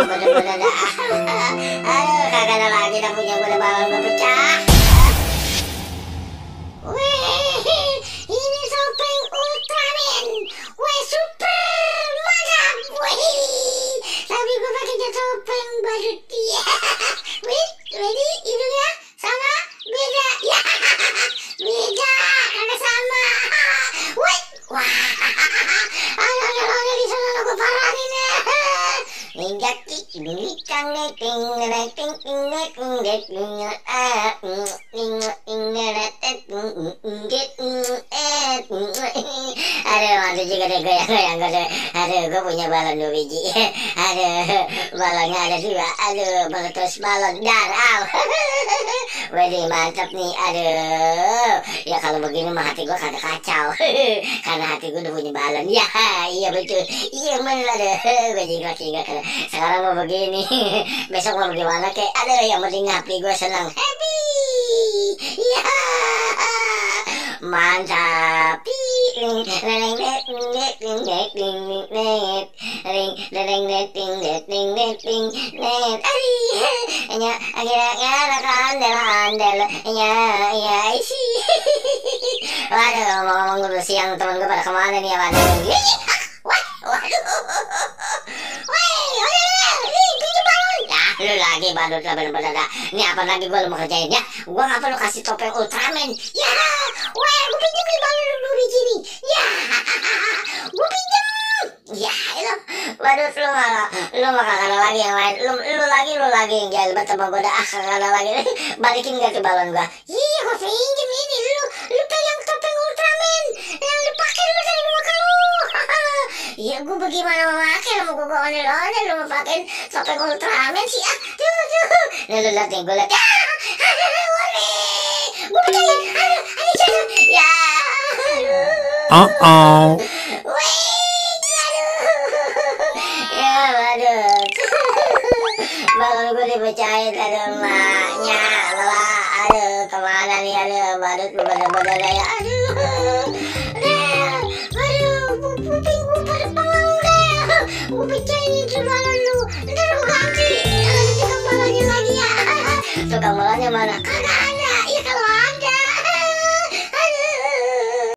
aduh bener-bener dah. Aduh, kagak ada lagi dah punya gue, balon gue pecah. Wih, ini topeng Ultraman. Wih, super mantap. Wih, tapi gue pakainya topeng badut. Ya, wih, ready, hidungnya sama beda. Ya, beda, karena sama. Wih, wah, ada di sana gue parahin ya. Injak memberikan, aduh mantap juga deh goyang-goyang. Aduh, gue punya balon 2 biji. Aduh, balonnya ada 2. Aduh, meletus balon dan Wede mantap nih. Aduh, ya kalau begini mah hati gue kagak kacau. Karena hati gue udah punya balon. Ya, iya betul. Iya bener. Aduh, gue jinglak-jinglak. Sekarang mau begini. Besok mau gimana kek? Aduh, yang penting hati gue senang. Happy. Ya, mantap. Waduh, ngomong-ngomong dulu siang temen gue pada kemana nih ya? Waduh, lu lagi badut lah bener-bener dah. Ini apa lagi gue lu mau kerjain ya? Gue ngapa lu kasih topeng Ultraman? Ya, weh, gue pinjem nih balon 2 biji nih. Ya, gue pinjem. Ya, lu badut lu mah kagak ada lagi yang lain. Lu lagi yang jalan sama gue dah. Kagak ada lagi. Balikin gak tuh balon gue? Iya, gue pinjem ini. Lu pegang topeng Ultraman yang dipakai lu dari muka lu. Iya, gue bagaimana mau pakai? Lu mau gue ondel-ondel, lu mau pakai topeng Ultraman sih? Tuh. Lu lihat nih, gue lihat. Gue pecahin. Aduh, jatuh. Ya, aduh. Ya, aduh. Balon gue dipecahin, aduh, maknya. Aduh, kemana nih, aduh, badut bener-bener ya. Kuping gue pada pengang deh. Gue pecahin itu balon lu. Ntar gue ganti. Tukang balonnya lagi ya. Tukang balonnya mana? Kagak